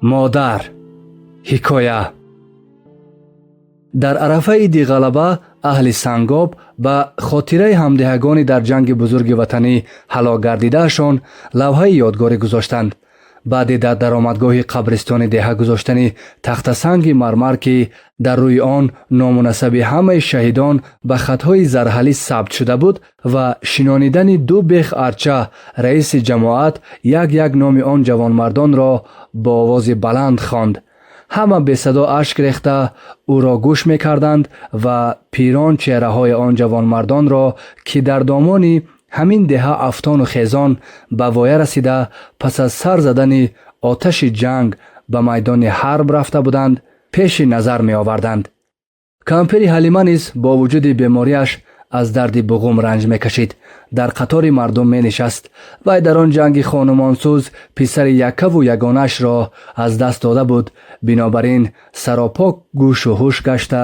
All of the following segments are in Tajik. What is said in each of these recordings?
Модар. Ҳикоя. Дар арафаи Иди Ғалаба аҳли Сангоб ба хотираи ҳамдеҳагони дар ҷанги бузурги ватанӣ ҳалок гардидаашон лавҳаи ёдгорӣ гузоштанд. Баъде дар даромадгоҳи қабристони деҳа гузоштани тахтасанги мармар, ки дар рӯи он ному насаби ҳамаи шаҳидон ба хатҳои зарҳалӣ сабт шуда буд, ва шинонидани ду бех арча, раиси ҷамоат як-як номи он ҷавонмардонро бо овози баланд хонд. Ҳама бесадо ашк рехта ӯро гӯш мекарданд ва пирон чеҳраҳои он ҷавонмардонро, ки дар домони ҳамин деҳа афтону хезон ба воя расида, пас аз сар задани оташи ҷанг ба майдони ҳарб рафта буданд, пеши назар меоварданд. Кампири Ҳалима низ бо вуҷуди бемориаш аз дарди буғум ранҷ мекашид, дар қатори мардум менишаст. Вай дар он ҷанги хонумонсӯз писари яккаву ягонаашро аз даст дода буд. Бинобар ин саропо гӯшу ҳуш гашта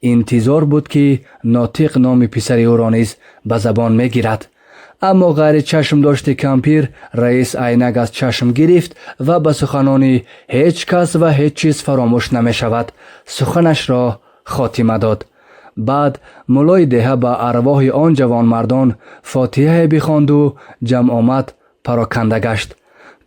интизор буд, ки нотиқ номи писари ӯро низ ба забон мегирад. Аммо ғайри чашм дошти кампир раис айнак аз чашм гирифт ва ба суханони «ҳеҷ кас ва ҳеҷ чиз фаромӯш намешавад» суханашро хотима дод. Баъд муллои деҳа ба арвоҳи он ҷавонмардон фотиҳае бихонду ҷамъомад пароканда гашт.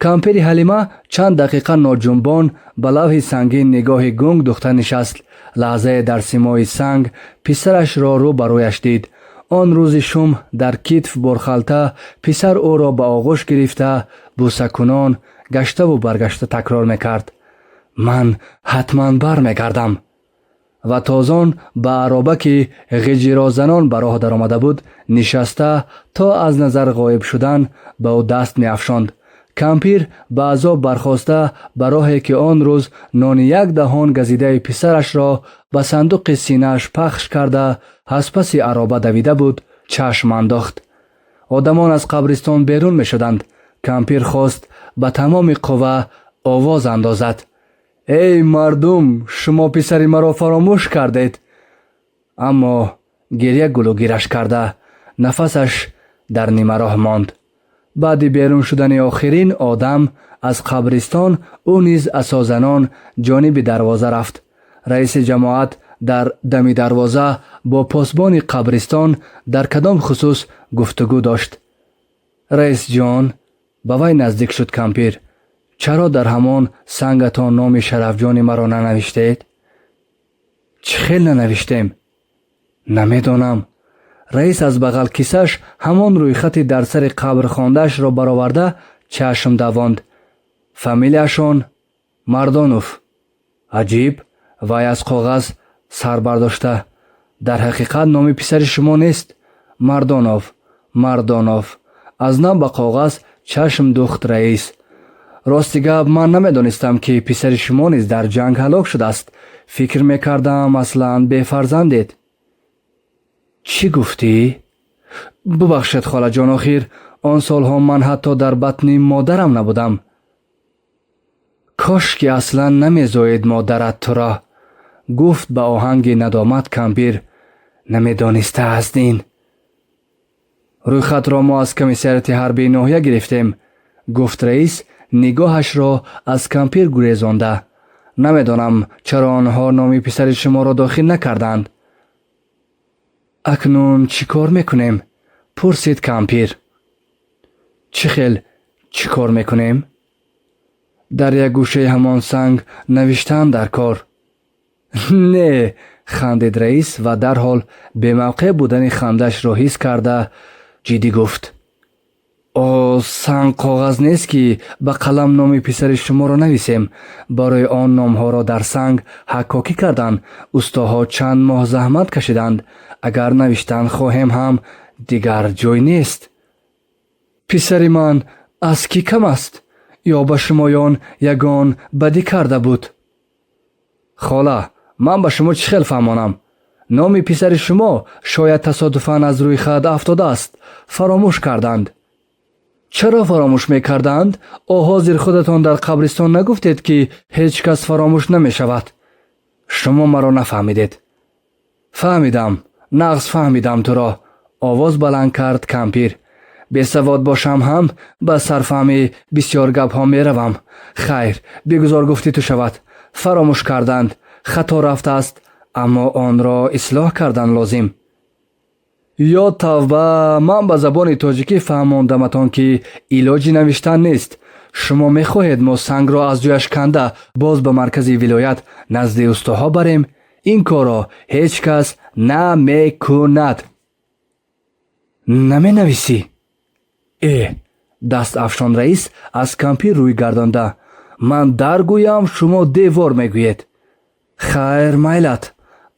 Кампири Ҳалима чанд дақиқа ноҷунбон ба лавҳи сангин нигоҳи гунг духта нишаст. Лаҳзае дар симои санг писарашро рӯ ба рӯяш дид. Он рӯзи шум дар китф борхалта писар ӯро ба оғӯш гирифта, бӯсакунон гаштаву баргашта такрор мекард: «Ман ҳатман бармегардам». Ва тозон ба ароба, ки ғиҷирозанон ба роҳ даромада буд, нишаста, то аз назар ғоиб шудан ба ӯ даст меафшонд. Кампир ба азоб бархоста, ба роҳе, ки он рӯз нони як даҳон газидаи писарашро ба сандуқи синааш пахш карда, аз паси ароба давида буд, чашм андохт. Одамон аз қабристон берун мешуданд. Кампир хост ба тамоми қувва овоз андозад: «Эй мардум, шумо писари маро фаромӯш кардед!» Аммо гиря гулӯгираш карда, нафасаш дар нимароҳ монд. Баъди берун шудани охирин одам аз қабристон, ӯ низ асозанон ҷониби дарвоза рафт. Раиси ҷамоат дар дами дарвоза бо посбони қабристон дар кадом хусус гуфтугӯ дошт. «Раисҷон», ба вай наздик шуд кампир, «чаро дар ҳамон сангатон номи Шарафҷони маро нанавиштед?» «Чӣ хел нанавиштем?» «Намедонам». Раис аз бағалкисаш ҳамон рӯйхати дар сари қабр хондаашро бароварда, чашм давонд. «Фамилияшон Мардонов. Аҷиб». Вай аз коғаз сар бардошта: «Дар ҳақиқат номи писари шумо нест. Мардонов, Мардонов». Аз нав ба коғаз чашм духт раис. «Рости гап, ман намедонистам, ки писари шумо низ дар ҷанг ҳалок шудааст. Фикр мекардам, аслан бефарзандед». «Чӣ гуфтӣ? Бубахшед, холаҷон, охир он солҳо ман ҳатто дар батни модарам набудам». «Кош ки аслан намезоид модарат туро», гуфт ба оҳанги надомат кампир. «Намедонистааст ин. Рӯйхатро мо аз комиссариати ҳарбии ноҳия гирифтем», гуфт раис, нигоҳашро аз кампир гурезонда. «Намедонам, чаро онҳо номи писари шуморо дохил накарданд». «Акнун чӣ кор мекунем?» пурсид кампир. «Чӣ хел чӣ кор мекунем? Дар як гӯшаи ҳамон санг навиштан дар кор». «Не», хандид раис ва дарҳол бемавқеъ будани хандаашро ҳис карда, ҷиддӣ гуфт: «О, санг коғаз нест, ки ба қалам номи писари шуморо нависем. Барои он номҳоро дар санг ҳаккокӣ кардан устоҳо чанд моҳ заҳмат кашиданд. Агар навиштан хоҳем ҳам, дигар ҷой нест». «Писари ман аз кӣ кам аст? Ё ба шумоён ягон бадӣ карда буд?» «Хола, ман ба шумо чӣ хел фаҳмонам? Номи писари шумо шояд тасодуфан аз рӯйхат афтодааст, фаромӯш карданд». «Чаро фаромӯш мекарданд? О, ҳозир худатон дар қабристон нагуфтед, ки ҳеҷ кас фаромӯш намешавад?» «Шумо маро нафаҳмидед». «Фаҳмидам, нағз фаҳмидам туро», овоз баланд кард кампир. Бесавод бошам ҳам, ба сарфаҳми бисёр гапҳо меравам. Хайр, бигузор гуфти ту шавад. Фаромӯш карданд, хато рафтааст, аммо онро ислоҳ кардан лозим. Ё тавба, ман ба забони тоҷикӣ фаҳмондаматон, ки илоҷи навиштан нест. Шумо мехоҳед, мо сангро аз ҷояш канда боз ба маркази вилоят назди устоҳо барем? Ин корро ҳеҷ кас намекунад. Наменависӣ? Э, даст афшон раис, аз кампир рӯй гардонда. Ман дар гӯям, шумо девор мегӯед. Хайр, майлат.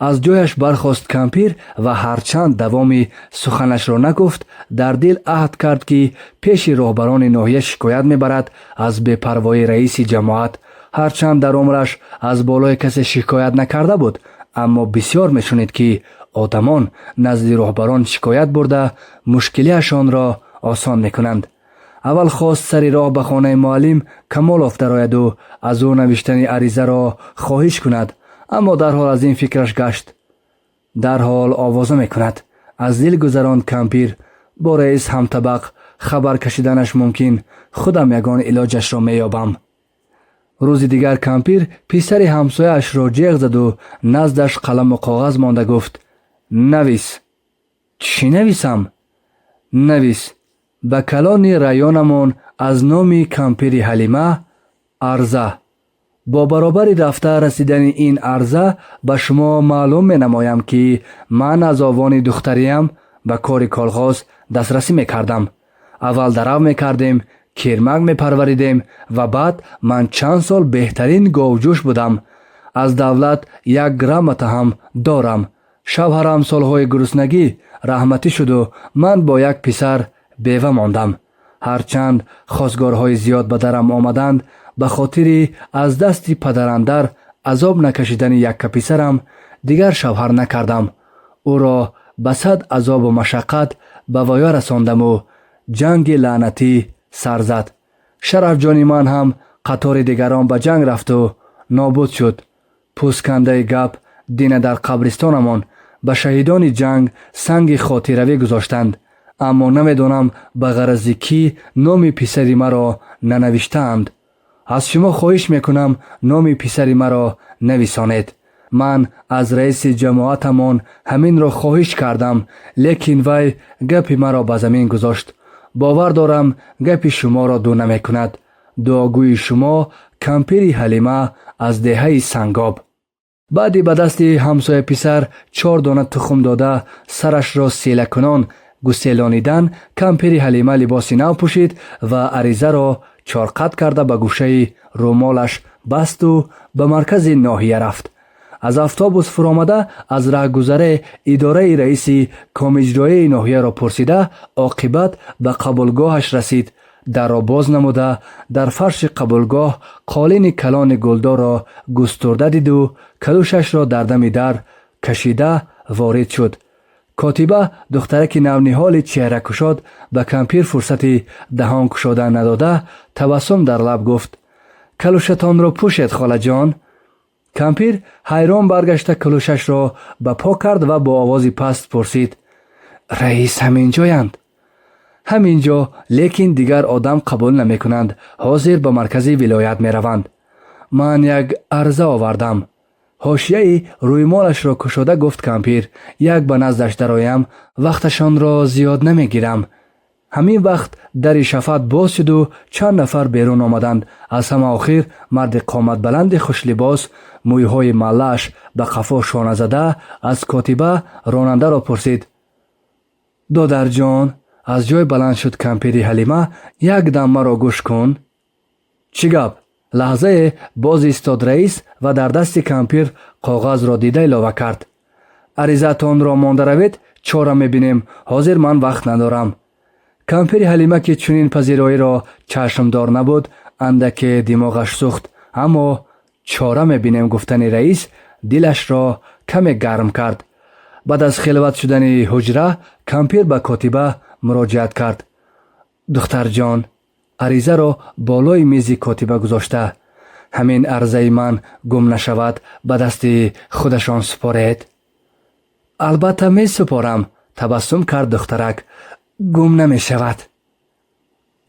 Аз ҷояш бархост кампир ва ҳарчанд давоми суханашро нагуфт, дар дил аҳд кард, ки пеши роҳбарони ноҳия шикоят мебарад аз бепарвоии раиси ҷамоат. Ҳарчанд дар умраш аз болои касе шикоят накарда буд, аммо бисёр мешунид, ки одамон назди роҳбарон шикоят бурда, мушкилиашонро осон мекунанд. Аввал хост сари роҳ ба хонаи муаллим Камолов дарояду аз ӯ навиштани аризаро хоҳиш кунад, аммо дарҳол аз ин фикраш гашт. Дарҳол овоза мекунад, аз дил гузаронд кампир. Бо раис ҳамтабақ хабар кашиданаш мумкин, худам ягон илоҷашро меёбам. Рӯзи дигар кампир писари ҳамсояашро ҷеғ заду наздаш қаламу коғаз монда гуфт: «Навис». «Чӣ нависам?» «Навис: ба калони районамон аз номи кампири Ҳалима арза. Бо баробари рафта расидани ин арза ба шумо маълум менамоям, ки ман аз овони духтариам ба кори колхоз дастрасӣ мекардам. Аввал дарав мекардем, кирмак мепарваридем ва баъд ман чанд сол беҳтарин говҷӯш будам. Аз давлат як грамота ҳам дорам. Шавҳарам солҳои гуруснагӣ раҳматӣ шуду ман бо як писар бева мондам. Ҳарчанд хосгорҳои зиёд ба дарам омаданд, ба хотири аз дасти падарандар азоб накашидани якка писарам дигар шавҳар накардам. Ӯро ба сад азобу машаққат ба воя расондаму ҷанги лаънатӣ сар зад. Шарафҷони ман ҳам қатори дигарон ба ҷанг рафту нобуд шуд. Пӯсткандаи гап, дина дар қабристонамон ба шаҳидони ҷанг санги хотиравӣ гузоштанд, аммо намедонам ба ғарази кӣ номи писари маро нанавиштаанд. Аз шумо хоҳиш мекунам, номи писари маро нависонед. Ман аз раиси ҷамоатамон ҳаминро хоҳиш кардам, лекин вай гапи маро ба замин гузошт. Бовар дорам, гапи шуморо ду намекунад. Дуогӯи шумо, кампири Ҳалима аз деҳаи Сангоб». Баъди ба дасти ҳамсоя писар чор дона тухм дода, сарашро селакунон гуселонидан, кампири Ҳалима либоси нав пӯшид ва аризаро чорқат карда ба гӯшаи рӯмолаш басту ба маркази ноҳия рафт. Аз автобус фуромада, аз раҳгузаре идораи раиси комиҷроияи ноҳияро пурсида, оқибат ба қабулгоҳаш расид. Дарро боз намуда, дар фарши қабулгоҳ қолини калони гулдорро густурда диду калӯшашро дар дами дар кашида ворид шуд. Котиба, духтараки навниҳоли чеҳракушод, ба кампир фурсати даҳон кушодан надода, табассум дар лаб гуфт: «Калӯшатонро пӯшед, холаҷон». Кампир ҳайрон баргашта, калӯшашро ба по кард ва бо овози паст пурсид: «Раис ҳамин ҷоянд?» «Ҳамин ҷо, лекин дигар одам қабул намекунанд, ҳозир ба маркази вилоят мераванд». «Ман як арза овардам», ҳошияи рӯймолашро кушода гуфт кампир. «Як ба наздаш дароям, вақташонро зиёд намегирам». Ҳамин вақт дари шафат боз шуду чанд нафар берун омаданд. Аз ҳама охир марди қоматбаланди хушлибос, мӯйҳои маллааш ба қафо шона зада, аз котиба ронандаро пурсид. «Додарҷон», аз ҷой баланд шуд кампири Ҳалима, «як дам маро гӯш кун». «Чӣ гап?» Лаҳзае боз истод раис ва дар дасти кампир коғазро дида илова кард: «Аризаатонро монда равед, чора мебинем, ҳозир ман вақт надорам». Кампири Ҳалима, ки чунин пазироиро чашмдор набуд, андаке димоғаш сӯхт, аммо «чора мебинем» гуфтани раис дилашро каме гарм кард. Баъд аз хилват шудани ҳуҷра кампир ба котиба муроҷиат кард: «Духтарҷон», аризаро болои мизи котиба гузошта, «ҳамин арзаи ман гум нашавад, ба дасти худашон супоред». «Албатта месупорам», табассум кард духтарак, «гум намешавад».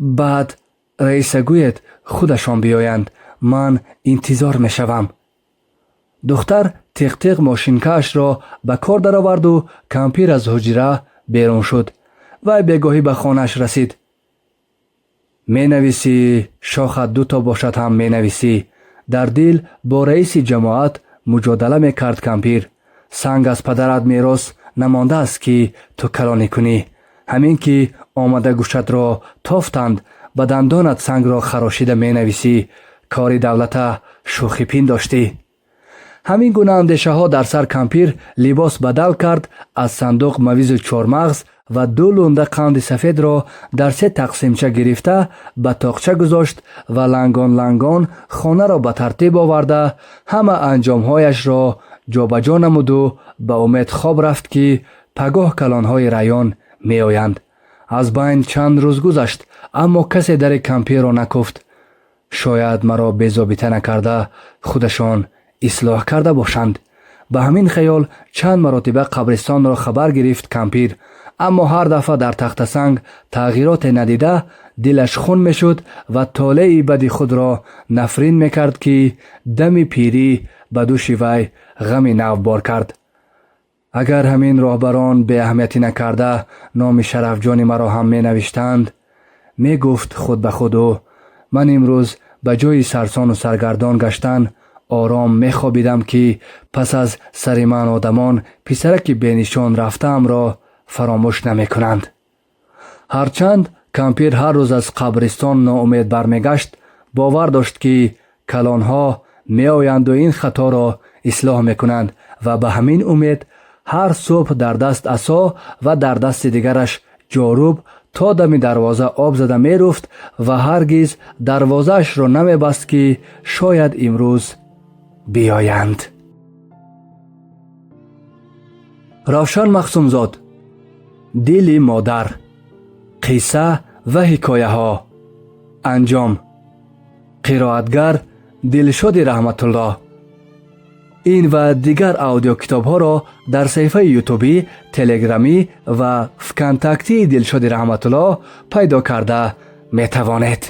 Баъд раиса гӯед, худашон биёянд, ман интизор мешавам. Духтар тиқ-тиқ мошинкаашро ба кор дароварду кампир аз ҳуҷра берун шуд. Вай бегоҳӣ ба хонааш расид. Менависӣ, шохат дуто бошад ҳам менависӣ, дар дил бо раиси ҷамоат муҷодала мекард кампир. Санг аз падарат мерос намондааст, ки ту калонӣ кунӣ. Ҳамин ки омада гӯшатро тофтанд, ба дандонат сангро харошида менависӣ. Кори давлата шӯхӣ пиндоштӣ. Ҳамин гуна андешаҳо дар сар кампир либос бадал кард, аз сандуқ мавизу чормағз ва ду лунда қанди сафедро дар се тақсимча гирифта ба тоқча гузошт ва лангон лангон хонаро ба тартиб оварда, ҳама анҷомҳояшро ҷобаҷо намуду ба умед хоб рафт, ки пагоҳ калонҳои район меоянд. Аз байн чанд рӯз гузашт, аммо касе дари кампирро накуфт. Шояд маро безобита накарда худашон ислоҳ карда бошанд. Ба ҳамин хаёл чанд маротиба қабристонро хабар гирифт кампир, аммо ҳар дафъа дар тахтасанг тағйироте надида, дилаш хун мешуд ва толеи бади худро нафрин мекард, ки дами пирӣ ба дӯши вай ғами нав бор кард. Агар ҳамин роҳбарон беаҳамиятӣ накарда номи Шарафҷони маро ҳам менавиштанд, мегуфт худ ба худ ӯ, ман имрӯз ба ҷои сарсону саргардон гаштан ором мехобидам, ки пас аз сари ман одамон писараки бенишон рафтаамро фаромӯш намекунанд. Ҳарчанд кампир ҳар рӯз аз қабристон ноумед бармегашт, бовар дошт, ки калонҳо меоянду ин хаторо ислоҳ мекунанд ва ба ҳамин умед ҳар субҳ дар даст асо ва дар дасти дигараш ҷоруб то дами дарвоза об зада меруфт ва ҳаргиз дарвозаашро намебаст, ки шояд имрӯз биёянд. Равшан Мақсумзод, Дили модар, қисса ва ҳикояҳо. Анҷом. Қироатгар Дилшоди Раҳматуллоҳ. Ин ва дигар аудиокитобҳоро дар саҳифаи ютубӣ, телеграмӣ ва вконтактии Дилшоди Раҳматуллоҳ пайдо карда метавонед.